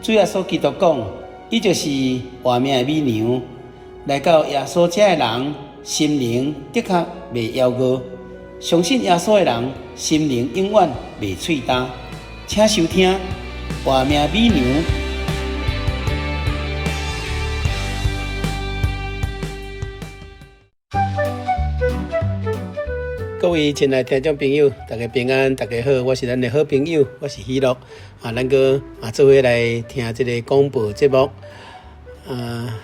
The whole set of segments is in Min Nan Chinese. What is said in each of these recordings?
主耶穌基督講，伊就是活命的米糧。來到耶穌遮的人，心靈的確袂枵餓；相信耶穌的人，心靈永遠袂喙焦。請收聽活命米糧。各位親愛聽眾朋友，大家平安，大家好，我是咱的好朋友，我是喜樂啊，咱閣啊做伙來聽這個廣播節目啊，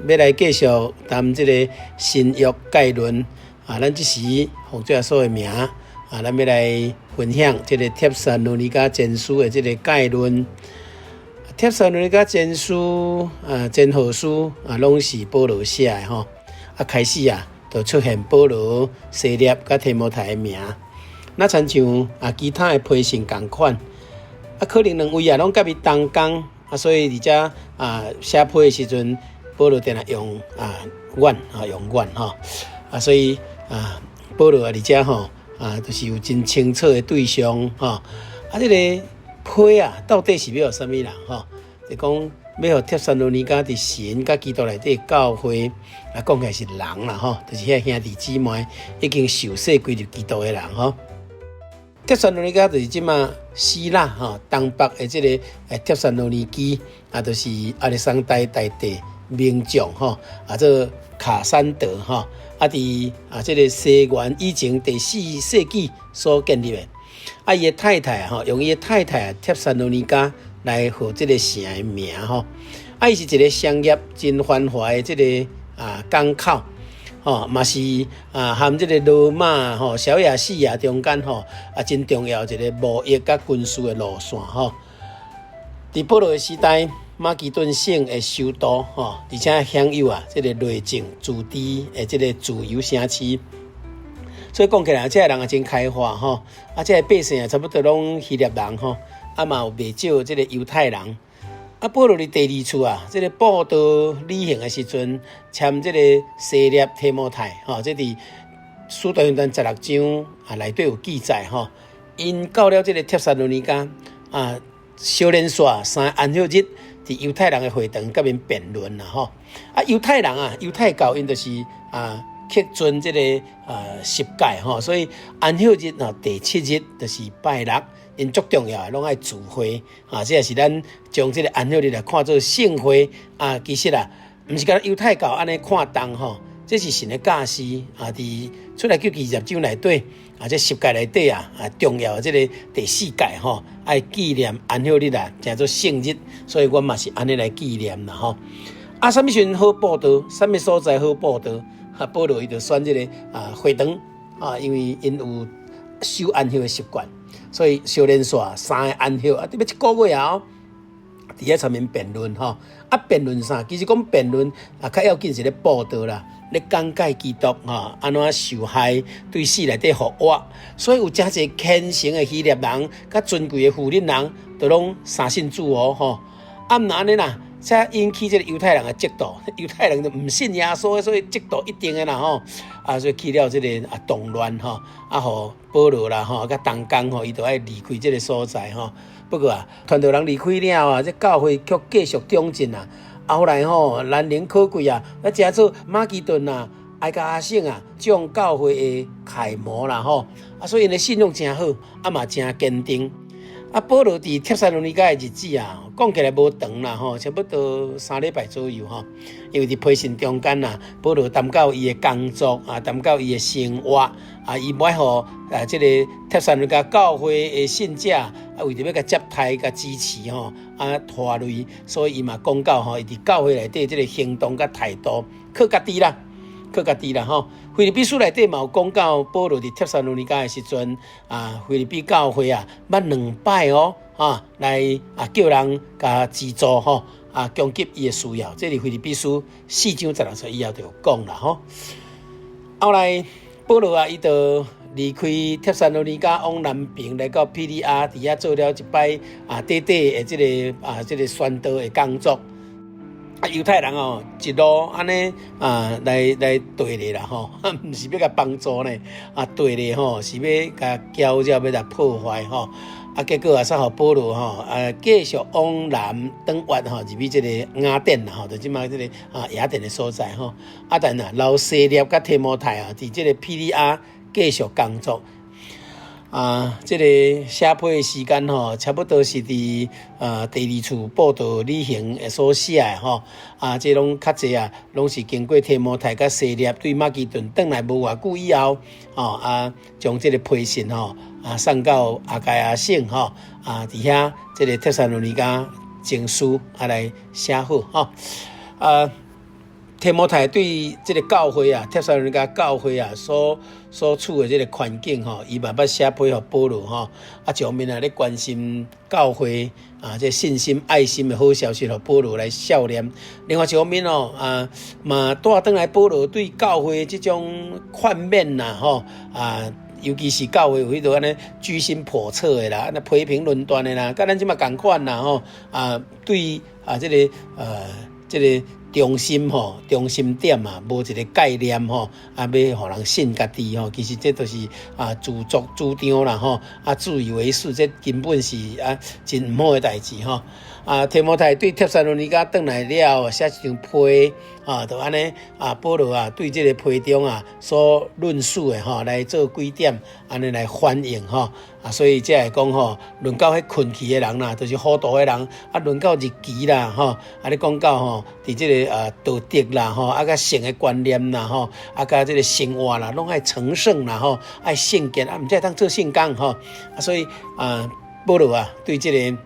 欲來繼續談這個新約概論啊，咱這時奉主耶穌的名啊，咱欲來分享這個帖撒羅尼迦前書的這個概論。帖撒羅尼迦前書啊、前後書啊，攏是保羅寫的吼。啊，開始啊。就出現保羅、西勒佮提摩太的名，若親像啊其他的批信仝款，啊可能兩位啊攏佮伊同工，啊所以佇遮啊寫批的時陣，保羅定定用啊阮啊用阮吼，啊所以啊保羅啊佇遮吼啊就是有真清楚的對象吼，啊這個批啊到底是欲予啥物人吼？就講。欲予帖撒羅尼迦佇神佮基督內底教會，啊，講起來是人啦吼，就是遐兄弟姊妹已經受洗歸入基督的人吼。帖撒羅尼迦就是這馬希臘吼東北的這個帖撒羅尼基，啊，就是亞歷山大大帝名將吼，啊，做卡珊德吼，啊，佇啊這個西元以前第四世紀所建立的。啊，伊的太太吼，用伊的太太帖撒羅尼迦。來予這個城的名吼，啊，伊是一個商業真繁華的這個啊港口，吼，嘛是啊含這個羅馬吼、小亞細亞中間吼啊真重要一個貿易佮軍事的路線吼。佇保羅的時代，馬其頓省的首都吼，而且享有啊這個內政自治的這個自由城市。所以講起來，這个人也真開化吼，啊，這个百姓啊，差不多攏希臘人吼。啊嘛有袂少這個猶太人。啊，保羅佇第二次啊，這個布道旅行的時陣，簽這個西勒提摩太，吼，這佇使徒行傳十六章啊內底有記載吼。𪜶到了這個帖撒羅尼迦啊，相連續三個安息日，佇猶太人的會堂佮𪜶辯論啦吼。啊，猶太人啊，猶太教𪜶就是啊，恪遵這個啊十誡吼，所以安息日啊第七日就是拜六。𪜶足重要的，攏愛聚會啊！這也是咱將這個安息日來看做聖會啊。其實啊，毋是干焦猶太教按呢看重吼，這是神的教示啊。佇出埃及記二十章內底啊，這十誡內底啊啊重要的這個第四誡吼，愛紀念安息日啊，成做聖日，所以阮嘛是按呢來紀念啦吼。啊，啥物時陣好布道？啥物所在好布道？啊，保羅伊就選這個啊會堂啊，因為𪜶有守安息的習慣。所以相連續三個安息啊，得欲一個月啊，佇遐上面辯論吼，啊辯論啥？其實講辯論啊，較要緊是咧布道啦，咧講解基督吼，按怎受害，對死內底復活。所以有誠濟虔誠的希臘人，佮尊貴的婦人人，都攏相信主哦吼。啊，毋若按呢啦。才引起這個猶太人的嫉妒，猶太人就毋信耶穌，所以嫉妒一定的啦吼，啊，所以起了這個啊動亂吼，啊，予保羅啦吼，佮同工吼，伊就愛離開這個所在吼。不過啊，傳道人離開了後啊，這教會卻繼續長進啊。後來吼，難能可貴啊，啊，成做馬其頓啊、亞該亞省啊，眾教會的楷模啦吼。啊，所以𪜶的信仰誠好，啊嘛誠堅定。啊，保羅佇帖撒羅尼迦的日子啊，講起來無長啦吼，差不多三禮拜左右吼。因為佇批信中間啊，保羅談到伊的工作啊，談到伊的生活啊，伊欲予啊這個帖撒羅尼迦教會的信者啊，為著欲共接待、共支持吼，啊拖累，所以伊嘛講到吼，伊佇教會內底這個行動佮態度，靠家己啦。靠家己啦吼，腓立比書內底嘛有講到，保羅佇帖撒羅尼迦的時陣啊，腓立比教會啊，捌兩擺哦，啊來啊叫人共資助吼，啊供給伊的需要。這佇腓立比書四章十六節以後就有講啦吼。後來保羅啊，伊就離開帖撒羅尼迦往南邊來到庇哩亞，佇遐做了一擺啊短短的這個啊這個宣道的工作。啊，猶太人哦，一路按呢啊來來對咧啦吼，毋是欲共幫助呢，啊對咧吼，是欲共攪擾，欲共破壞吼。啊，結果啊，煞予保羅吼啊，繼續往南轉越吼，入去這个雅典啦吼，就這擺這个啊雅典的所在吼。啊，但啊，留西勒佮提摩太啊，佇這个庇哩亞繼續工作。啊，這个寫批的時間吼，差不多是佇啊第二次布道旅行所寫的吼。啊，這攏較濟啊，攏是經過提摩太佮西勒對馬其頓轉來無偌久以後，吼啊，將這个批信吼啊送到亞該亞省吼啊，佇遐這个帖撒羅尼迦前書啊來寫好吼啊。提摩太對這个教會啊，帖撒羅尼迦教會啊，所處的這个環境吼，伊嘛捌寫批予保羅吼，啊，一方面啊咧關心教會啊，這信心愛心的好消息，予保羅來數念；另外一方面哦，啊，嘛帶轉來保羅對教會這種勸勉啦，吼啊。尤其是教會有彼落按呢居心叵測的啦，按呢批評論斷的啦，佮咱這馬仝款啦吼啊，對啊，這个這个中心吼，中心點啊，無一个概念吼，啊，欲予人信家己吼，其實這都是啊自作主張啦吼，啊自以為是，這根本是啊真毋好的代誌吼。啊，提摩太對帖撒羅尼迦轉來了後，寫一張批，啊，就按呢啊，保羅啊對這个批中啊所論述的吼來做幾點，按呢來反應吼。啊，所以才會講吼，論到彼困去的人啦，就是糊塗的人；啊，論到日期啦，吼，啊，你講到吼，佇這个啊道德啦，吼，啊，佮性的觀念啦，吼，啊，佮這个生活啦，攏愛成聖啦，吼，愛聖潔，啊，毋才會當做聖工吼。啊，所以啊，保羅啊，對這个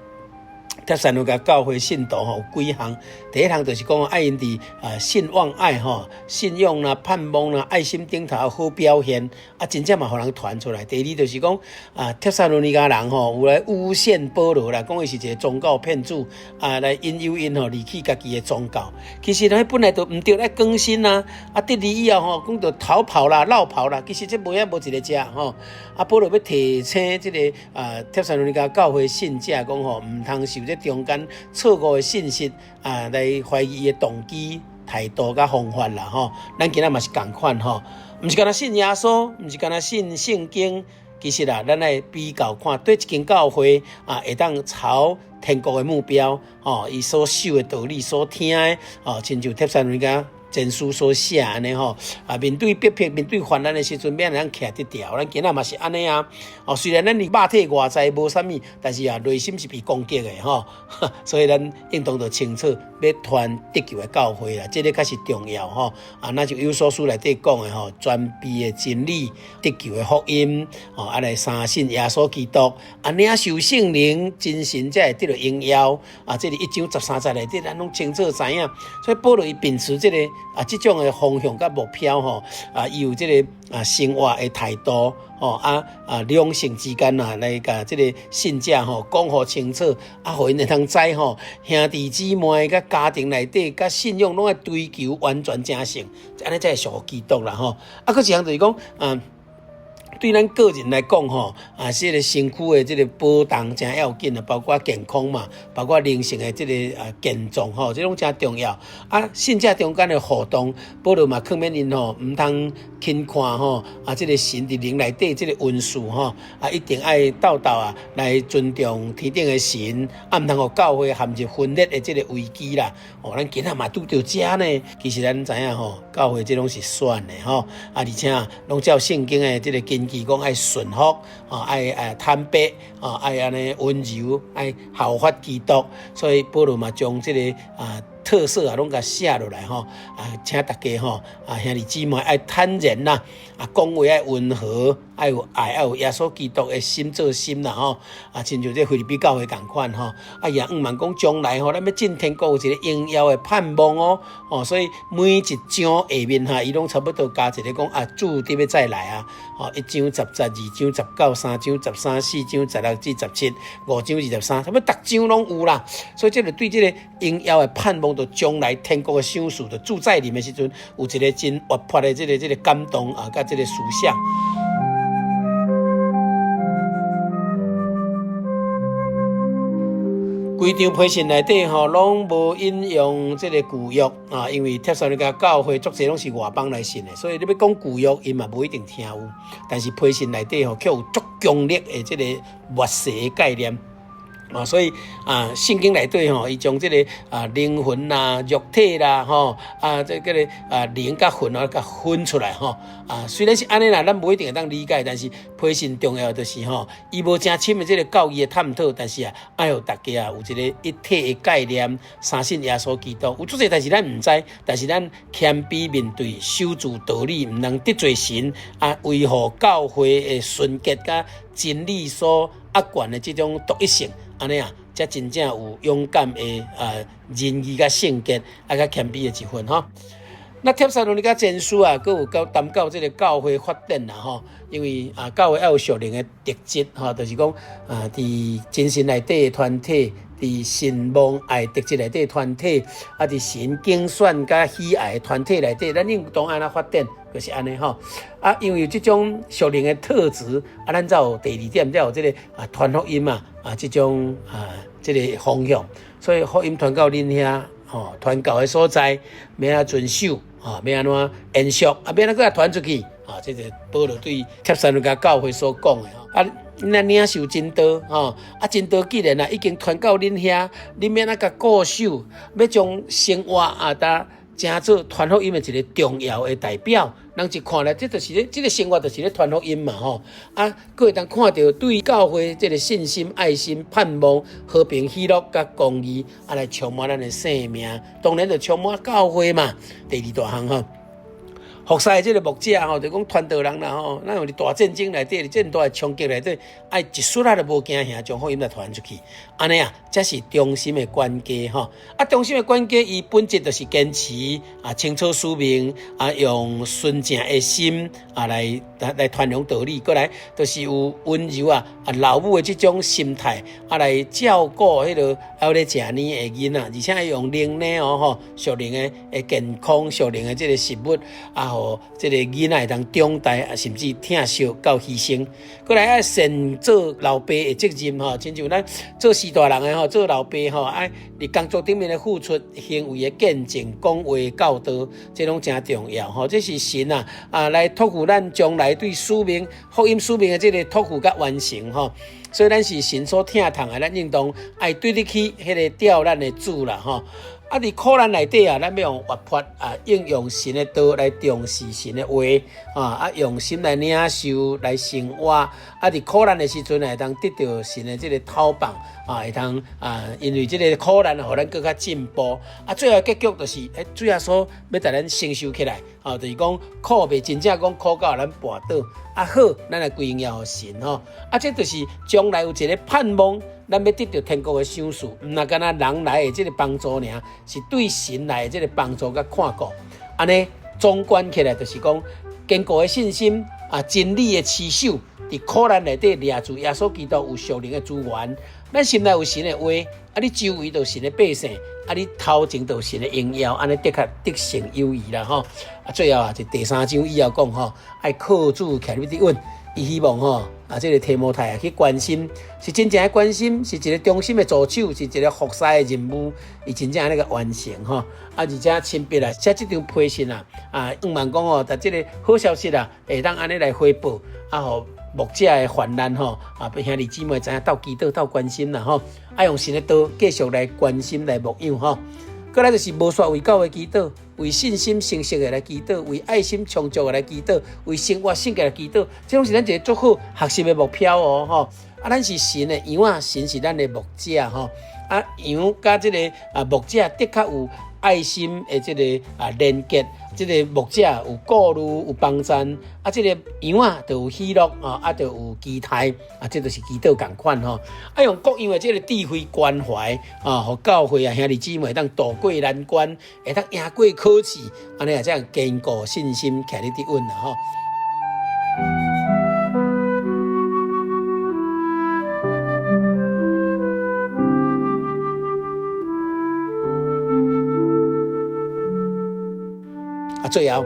帖撒羅尼迦教會信徒吼有幾項，第一項就是講愛𪜶佇啊信望愛吼、信仰啦、盼望啦、愛心頂頭好表現，啊真正嘛予人傳出來。第二就是講啊帖撒羅尼迦人吼有來誣陷保羅啦，講伊是一个宗教騙子啊，來引誘𪜶吼離棄家己的宗教。其實呢，本來就毋對來更新啊，啊得利以後吼講著逃跑啦、落跑啦，其實這無遐無一个正吼。啊保羅欲提醒這个啊帖撒羅尼迦教會信者講吼，毋通受這中間錯誤的信息啊，來懷疑伊的動機、態度佮方法啦吼。咱今仔嘛是仝款吼，毋是干焦信耶穌，毋是干焦信聖經，其實啊，咱愛比較看，佗一間教會啊，會當朝天國的目標吼，伊所守的道理、所聽的吼，親像帖撒羅尼迦前書所寫按呢吼，啊面對逼迫、面對患難的時陣，欲按怎徛得牢？咱今仔嘛是按呢啊。哦，雖然咱佇肉體外在無啥物，但是啊，內心是被攻擊的吼。所以咱應當著清楚，欲傳得救的教會啦，這个較是重要吼。啊，若就以弗所書內底講的吼，全備的真理、得救的福音，哦，啊來相信耶穌基督，啊領受聖靈，真神才會得著榮耀。啊，這个一章十三節內底，咱攏清楚知影。所以保羅伊秉持這个啊，這種的方向佮目標吼，啊，伊有這个啊生活的態度吼，啊啊兩性之間啊，來共這个信者吼講予清楚，啊，予𪜶會通知吼，兄弟姊妹佮家庭內底佮信仰攏愛追求完全成聖，按呢才會屬乎基督啦吼。啊，閣一項就是講啊。對咱個人來講吼，啊，這个身軀的這个保重誠要緊啊，包括健康嘛，包括靈性的這个啊健壯吼，這攏誠重要。啊，信者中間的互動，保羅嘛勸勉𪜶吼，毋通輕看吼，啊，這个神佇靈內底這个恩賜吼，啊，一定愛鬥鬥啊來尊重天頂的神，啊，毋通予教會陷入分裂的這个危機啦。哦，咱今仔嘛拄著這呢，其實咱知影吼，教會這攏是選的吼，啊，而且攏照聖經的這个根據講愛順服，吼，愛愛坦白，吼，愛按呢溫柔，愛效法基督，所以保羅嘛將這个啊特色啊攏共寫落來吼，啊，請大家吼，啊兄弟姊妹愛坦然啦，啊講話愛溫和，愛有愛，愛有耶穌基督的心做心啦吼，啊，親像這腓立比教會仝款吼，啊伊也向望講將來吼，咱欲進天國有一个榮耀的盼望哦，吼，所以每一章下面哈，伊攏差不多加一个講啊，主得欲再來啊，吼，一章十節，二章十九，三章十三，四章十六至十七，五章二十三，差不多逐章攏有啦。所以這个對這个榮耀的盼望，就將來天國的賞賜，就主再臨的時陣，有一个真活潑的這个感動啊，佮這个思想。規張批信內底吼，攏無引用這个舊約啊，因為帖撒羅尼迦教會足濟攏是外邦來信的，所以你欲講舊約，𪜶嘛無一定聽有。但是批信內底吼，卻有足強烈的這个末世的概念。啊，所以啊，聖經內底吼，伊將這个啊靈魂啦、肉體啦，吼啊，這个啊靈佮魂啊，共分出來吼。啊，雖然是按呢啦，咱無一定會當理解，但是批信重要就是吼，伊無誠深的這个教義的探討，但是啊，愛予大家啊有一个一體的概念，相信耶穌基督。有足濟代誌咱毋知，但是咱謙卑面對，守住道理，毋通得罪神啊，維護教會的純潔佮真理所握權的這種獨一性。按呢啊，才真正有勇敢的啊仁義佮聖潔，啊佮謙卑的一份吼。那帖撒羅尼迦前書啊，閣有到談到這个教會發展啦吼，因為啊教會愛有屬靈的特質吼，就是講啊，佇精神內底的團體，佇信望愛特質內底的團體，啊，佇神揀選佮喜愛的團體內底，咱應當按怎發展，就是按呢吼。啊，因為有這種屬靈的特質，啊，咱才有第二點，才有這个啊傳福音啊，啊，這種啊這个方向。所以福音傳到恁遐，吼，傳到的所在，欲按怎遵守，吼，欲按怎延續，啊，欲按怎閣來傳出去，啊，這個保羅對帖撒羅尼迦教會所講的吼。啊，恁啊領受真道，吼，啊真道既然啊已經傳到恁遐，恁欲按怎共固守，欲將生活啊，當成做傳福音的一个重要的代表。人一看來，這就是咧，這个生活就是咧傳福音嘛，吼。啊，閣會當看著對教會這个信心、愛心、盼望、和平、喜樂佮公義，啊，來充滿咱的生命。當然就充滿教會嘛。第二大項吼。服侍的這个牧者吼，就講傳道人啦吼，咱有佇大戰爭內底，佇這麼大的衝擊內底，愛一絲仔都無驚嚇，將福音來傳出去。按呢啊，才是忠心的管家吼。啊，忠心的管家，伊本質就是堅持啊，清楚使命啊，用純正的心啊來來傳揚道理。過來就是有溫柔啊啊老母的這種心態啊來照顧彼个還咧食奶的囡仔，而且愛用靈奶哦吼，屬靈的的健康，屬靈的這个食物啊，予這个囡仔會當長大啊，甚至疼惜到犧牲。過來愛善做老爸的責任吼，親像咱做序大人的吼，做老爸吼，愛佇工作頂面的付出、行為的見證、講話教導，這攏誠重要吼。這是神啊啊來託付咱將來對使命、福音使命的這个託付佮完成吼。所以咱是神所疼痛的，咱應當愛對得起彼个召咱的主啦吼。啊！佇苦難內底啊，咱欲用活潑啊，應用神的道來重視神的話啊，啊，用心來領受來生活。啊，佇苦難的時陣，會當得著神的這个透放啊，會當啊，因為這个苦難，予咱閣較進步。啊，最後結局就是，欸，主耶穌欲共咱承受起來，啊，就是講苦袂真正講苦到咱跋倒。啊好，咱來歸榮耀予神吼。啊，這就是將來有一个盼望。咱欲得著天國的賞賜，毋若干焦人來的這个幫助爾，是對神來的這个幫助佮看顧。按呢總觀起來，就是講堅固的信心啊，真理的持守，佇苦難內底掠住耶穌基督有屬靈的資源。咱心內有神的話，啊，你周圍都有神的百姓，啊，你頭前都有神的榮耀，按呢的確得勝有餘啦吼。啊，最後啊，就第三章以後講吼，愛靠主徛得穩。伊希望吼啊，這个提摩太啊去關心，是真正的關心，是一个忠心的助手，是一个服侍的任務，伊真正按呢共完成吼。啊，而且親筆來寫這張批信啊，啊，向望講吼，佇這个好消息啊，會當按呢來回報，啊，予牧者的患難吼，啊，兄弟姊妹知影鬥祈禱、鬥關心啦吼，啊，用神的道繼續來關心來牧養吼。過來就是無煞為教會祈禱，為信心誠實的來祈禱，為愛心充足的來祈禱，為生活聖潔來祈禱，這攏是咱一个足好學習的目標哦吼。啊，咱是神的羊仔，神是咱的牧者吼。啊，羊佮這个啊牧者的確有愛心的這个啊連結，這个牧者有顧慮有幫贊，啊，這个羊仔就有喜樂啊，啊，就有期待，啊，這就是祈禱仝款吼。啊，用各樣的這个智慧關懷啊，予教會啊兄弟姊妹會當渡過難關，會當贏過考試，按呢啊，才堅固信心徛得穩啦吼。啊，最後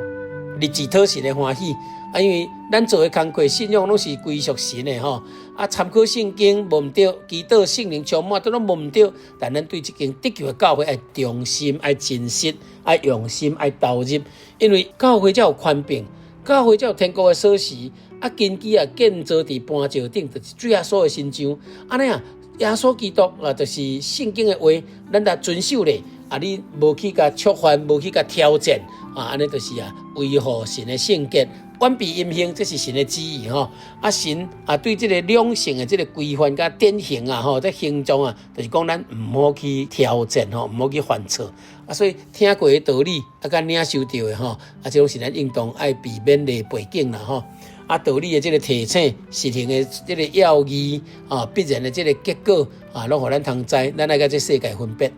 立志討神的歡喜啊，因為咱做的工課信仰攏是歸屬神的吼。啊，參考聖經無毋對，祈禱聖靈充滿都攏無毋對，但咱對這間得救的教會愛忠心、愛真實、愛用心、愛投入，因為教會才有權柄，教會才有天國的鎖匙。啊，根基啊建造佇磐石頂，就是主耶穌的身上。按呢啊，耶穌基督啊，就是聖經的話，咱著遵守咧。啊，你無去共觸犯，無去共挑戰，啊，按呢就是啊，維護神的聖潔，遠避淫行，這是神的旨意吼。啊，神啊，對這个兩性的這个規範佮典型啊，吼，這形狀啊，就是講咱毋好去挑戰吼，毋好去犯錯。啊，所以聽過的道理，啊，佮領受著的吼，啊，這攏是咱應當愛被勉勵背景啦吼。啊，道理的這个提醒，實行的這个要義啊，必然的這个結果啊，攏予咱通知，咱愛佮這世界分別，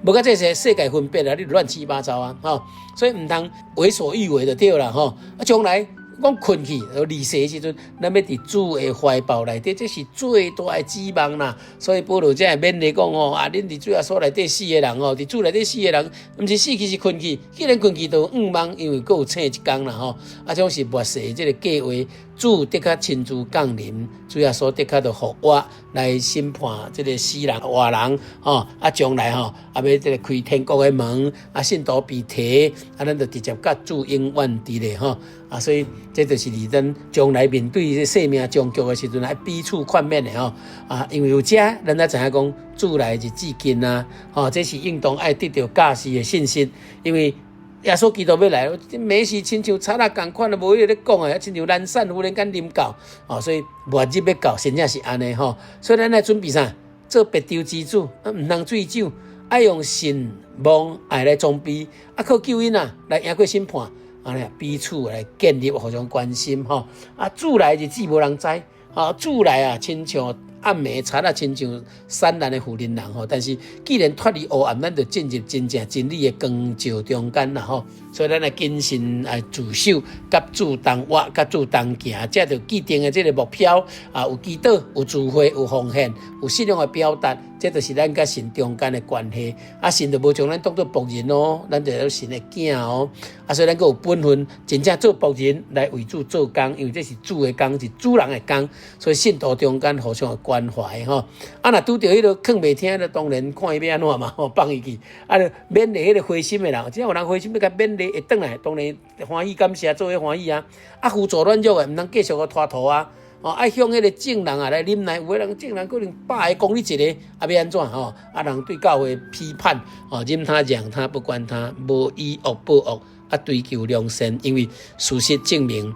無佮這個世界分別啊，你亂七八糟啊，吼，所以毋通為所欲為就對啦，吼。啊，將來講睏去，離世的時陣，咱欲佇主的懷抱內底，這是最大的指望啦。所以保羅才會勉勵講吼，啊，恁佇主耶穌內底死的人吼，佇主內底死的人，毋是死去是睏去，既然睏去就有向望，因為閣有醒一工啦吼。啊，這種是末世這个計劃，主的確親自降臨，主耶穌的確就復活來審判這个死人活人吼。啊，將來吼，啊，欲這个開天國的門，啊，信徒被提，啊，咱就直接佮主永遠佇咧吼。啊，所以這就是佇咱將來面對這生命終局的時陣，愛彼此勸勉的吼。啊，因為有這，咱才知影講主來日子近啊，吼，這是應當愛得著教示的信息，因為耶穌基督欲來，這暝時親像賊仔仝款，無彼个咧講的，親像懶散忽然間臨到，哦，所以末日欲到，真正是按呢吼。所以咱愛準備啥？做白晝之子，啊，毋通醉酒，愛用信望愛來裝備，啊，靠救恩啊，來贏過審判。按呢彼此來建立互相關心吼，啊，主來日子無人知，啊，主來啊，親像暗暝賊仔，親像散濫的婦人人吼。但是既然脫離黑暗，咱就進入真正真理的光照中間啦吼。所以咱來謹慎來自守，佮主同活，佮主同行，這就既定的這个目標啊，有祈禱，有聚會，有奉獻，有信仰的表達，這就是咱佮神中間的關係。啊，神就無將咱當做僕人哦，咱就是神的囝哦。啊，所以咱閣有本分，真正做僕人來為主做工，因為這是主的工，是主人的工。所以信徒中間互相的關懷吼。啊，若拄著彼个囥袂聽，就當然看伊欲按怎嘛，吼，放伊去。啊，就勉勵彼个灰心的人，只要有人灰心，欲共勉勵會轉來，當然歡喜感謝，做伙歡喜啊。啊，輔助軟弱的，毋通繼續予拖拖啊。哦，愛向彼个眾人啊來忍耐，有的人眾人可能百个講你一个，啊，欲按怎吼？啊，人對教會批判，哦，任他讓他不管他，無以惡報惡，啊，追求良善，因為事實證明，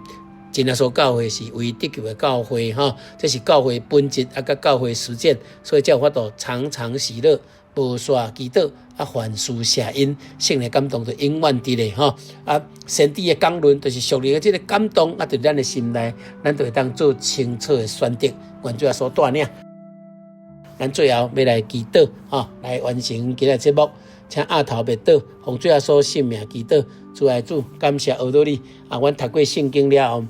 真耶穌教會是唯一得救的教會，吼，這是教會本質啊，佮教會實踐，所以才有法度常常喜樂，無煞祈禱，啊，凡事謝恩，聖靈感動就永遠佇咧吼。啊，先知的講論就是屬靈的這个感動，啊，佇咱的心內，咱就會當做清楚的選擇。願主耶穌帶領，咱最後欲來祈禱，吼，來完成今日節目，請阿頭默禱，奉主耶穌聖名祈禱，主愛主，感謝阿多你。啊，阮讀過聖經了後，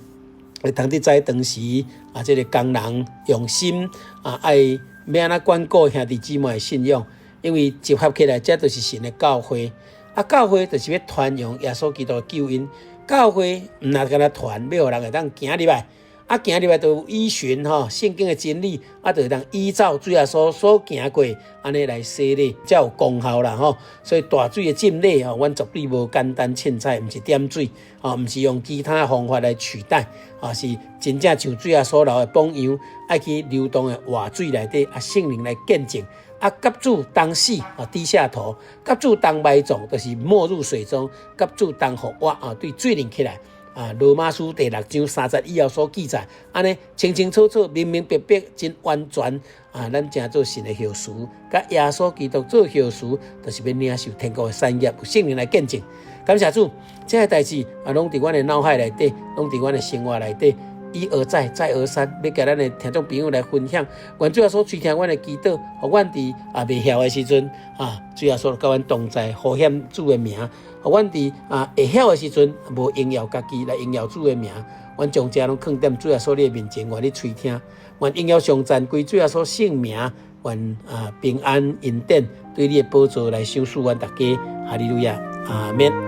會通得知當時啊，這个工人用心啊，愛欲按怎關顧兄弟姊妹的信仰。因為集合起來，這就是神的教會。啊，教會就是欲傳揚耶穌基督的救恩。教會毋若干焦傳，欲予人會當行入來。啊，行入來就有依循吼聖經的真理，啊，就會當依照主耶穌所行過，按呢來洗禮，才有功效啦吼。所以大水的浸禮吼，阮絕對無簡單凊彩，毋是點水，吼，毋是用其他方法來取代，啊，是真正像主耶穌留的榜樣，愛去流動的活水內底，啊，聖靈來見證。啊，佮主同死啊，低下頭；佮主同埋葬，就是沒入水中；佮主同復活啊，對水裡起來啊。羅馬書第六章三節以後所記載，按呢清清楚楚、明明白白、真完全啊。咱成做神的後嗣，佮耶穌基督做後嗣，就是欲領受天國的產業，有聖靈來見證。感謝主，這个代誌啊，攏佇阮的腦海內底，攏佇阮的生活內底。一而再，再而三，欲共咱的聽眾朋友來分享。願主耶穌垂聽阮的祈禱，予阮佇啊袂曉的時陣啊，主耶穌佮阮同在，呼喊主的名。予阮佇啊會曉的時陣，無榮耀家己來榮耀主的名。阮將這攏囥佇主耶穌你的面前，願你垂聽。願榮耀頌讚歸主耶穌聖名。願啊平安恩典對你的寶座來賞賜阮逐家。哈利路亞，阿們。